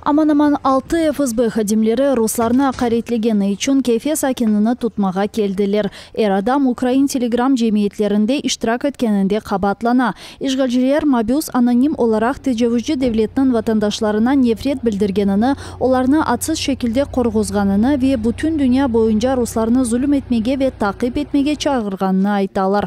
Aman-aman altı FSB hadimleri ruslarnı aqaretlegeni içün Kefe sakinini tutmağa keldiler. Er adam ukrain Telegram cemiyetlerinde iştirak etkeninde qabaatlana. İşğalciler mabüs anonim olaraq tecavuzcı devletniñ vatandaşlarına nefret bildirgenini, olarnı adsız şekilde qorquzğanını ve bütün dünya boyunca ruslarnı zulüm etmege ve taqip etmege çağırğanını aytalar.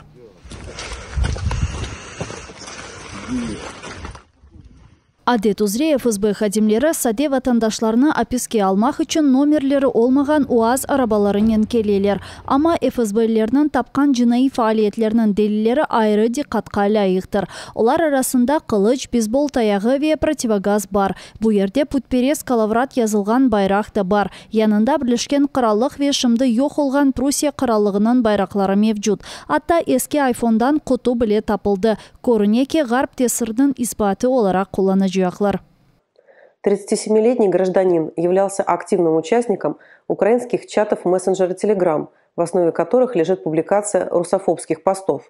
Adet üzre FSB hadimleri sade vatandaşlarnı apiske almaq içün nomerleri olmağan UAZ arabalarınen keleler. Amma FSBlerniñ tapqan cinaiy faaliyetleriniñ delilleri ayrı diqqatqa lâyıqtır. Olar arasında qılıç, beysbol tayağı ve protivogaz bar. Bu yerde putperest Kolovrat yazılğan bayraq da bar. Yanında Birleşken Qırallıq ve şimdi yoq olğan Prussiya qırallığınıñ bayraqları mevcut. Atta eski ayfondan qutu bile tapıldı. Körüne ki, ğarp tesiriniñ isbatı olaraq qullanacaqlar. 37-летний гражданин являлся активным участником украинских чатов мессенджера Telegram, в основе которых лежит публикация русофобских постов.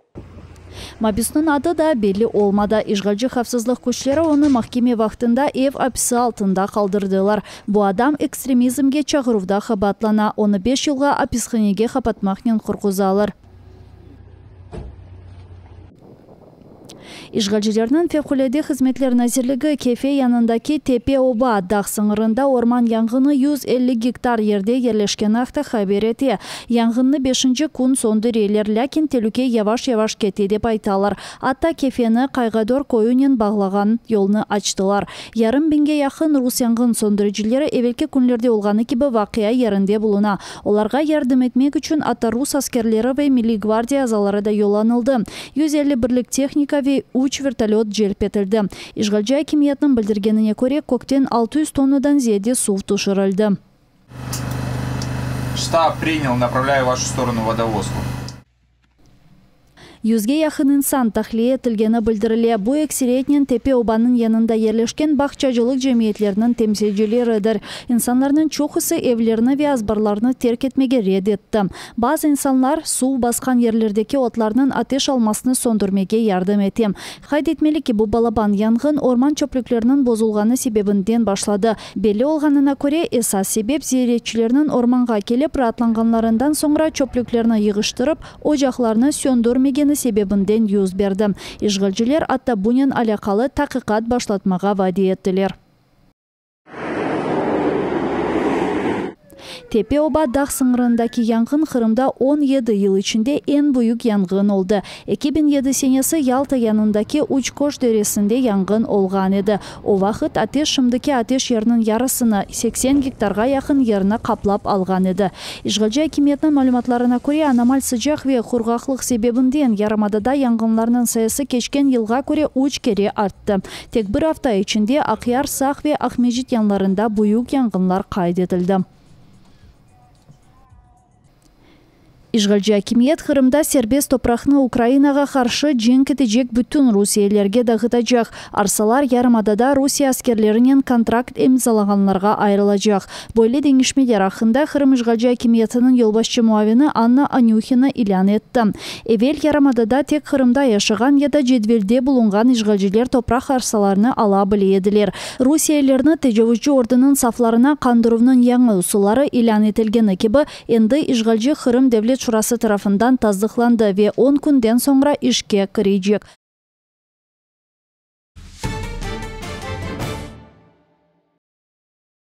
Mabüsniñ adı da belli olmadı. İşğalci havfsızlıq küçleri onı mahkeme vaqtında ev apisi altında qaldırdılar. Bu adam ekstremizmge çağıruvda qabaatlana. Onı beş yılğa apishanege qapatmaqnen qorquzalar. İşğalcilerniñ Fevqulâde hızmetler nazirligi Kefe yanındaki Tepe Oba dağ sıñırında orman yanğını 150 gektar yerde yerleşkeni aqta haber ete. Yanğınnı beşinci kün söndüreler, lâkin telüke yavaş-yavaş kete, dep aytalar. Atta Kefeni Qaygador köyünen bağlağan yolnı açtılar. Yarım biñge yaqın rus yanğın söndüricileri evelki künlerde olğanı kibi vaqia yerinde buluna. Olarğa yardım etmek içün atta rus askerleri ve Milliy gvardiya azaları da yollanıldı. 150 birlik tehnika ve üç vertolöt celp etildi. İşğalci akimiyetniñ bildirgenine köre, kökten 600 tonnadan ziyade suv tüşürildi. Штаб принял, направляю в вашу сторону водовозку. Yüzge yaqın insan tahliye etilgeni bildirile. Bu ekseriyetnen Tepe Obanıñ yanında yerleşken bağçacılıq cemiyetleriniñ temsilcileridir. İnsanlarnıñ çoqusı evlerini ve azbarlarını terk etmege red etti. Bazı insanlar suv basqan yerlerdeki otlarnıñ ateş almasını söndürmege yardım ete. Qayd etmeli ki, bu balaban yanğın orman çöplükleriniñ bozulğanı sebebinden başladı. Belli olğanına köre, esas sebep ziyaretçilerniñ ormanğa kelip raatlanğanlarından soñra çöplüklerni yığıştırıp, ocaqlarnı söndürmegeni sebebinden yüz berdi. İşğalciler atta bunen alâqalı taqiqat başlatmağa vade ettiler. Tepe Oba dağ sıñırındaki yanğın Qırımda 17 yıl içinde eñ büyük yanğın oldı. 2007 senesi Yalta yanındaki Üç Koş deresinde yanğın olğan edi. O vaqıt ateş şimdiki ateş yeriniñ yarısını, 80 gektarğa yaqın yerni qaplap alğan edi. İşğalci akimiyetniñ malümatlarına köre, anomal sıcaq ve qurğaqlıq sebebinden yarımadada yanğınlarnıñ sayısı keçken yılğa köre üç kere arttı. Tek bir afta içinde Aqyar, Saq ve Aqmescit yanlarında büyük yanğınlar qayd etildi. İşğalci akimiyet Qırımda serbest topraqnı Ukrainağa qarşı cenk etecek bütün rusiyelilerge dağıtacaq. Arsalar yarımadada Rusiye askerlerinen kontrakt imzalağanlarğa ayırılacaq. Böyle deñişmeler aqqında Qırım işğalci akimiyetiniñ yolbaşçı muavini Anna Anühina ilân etti. Evel yarımadada tek Qırımda yaşağan ya da cedvelde bulunğan işğalciler topraq arsalarını ala bile ediler. Rusiyelilerni tecavuzcı ordunıñ saflarına qandıruvnıñ yañı usulları ilân etilgeni kibi, endi işğalci Qırım Devlet Şurası tarafından tasdıqlandı ve on künden soñra işke kirecek.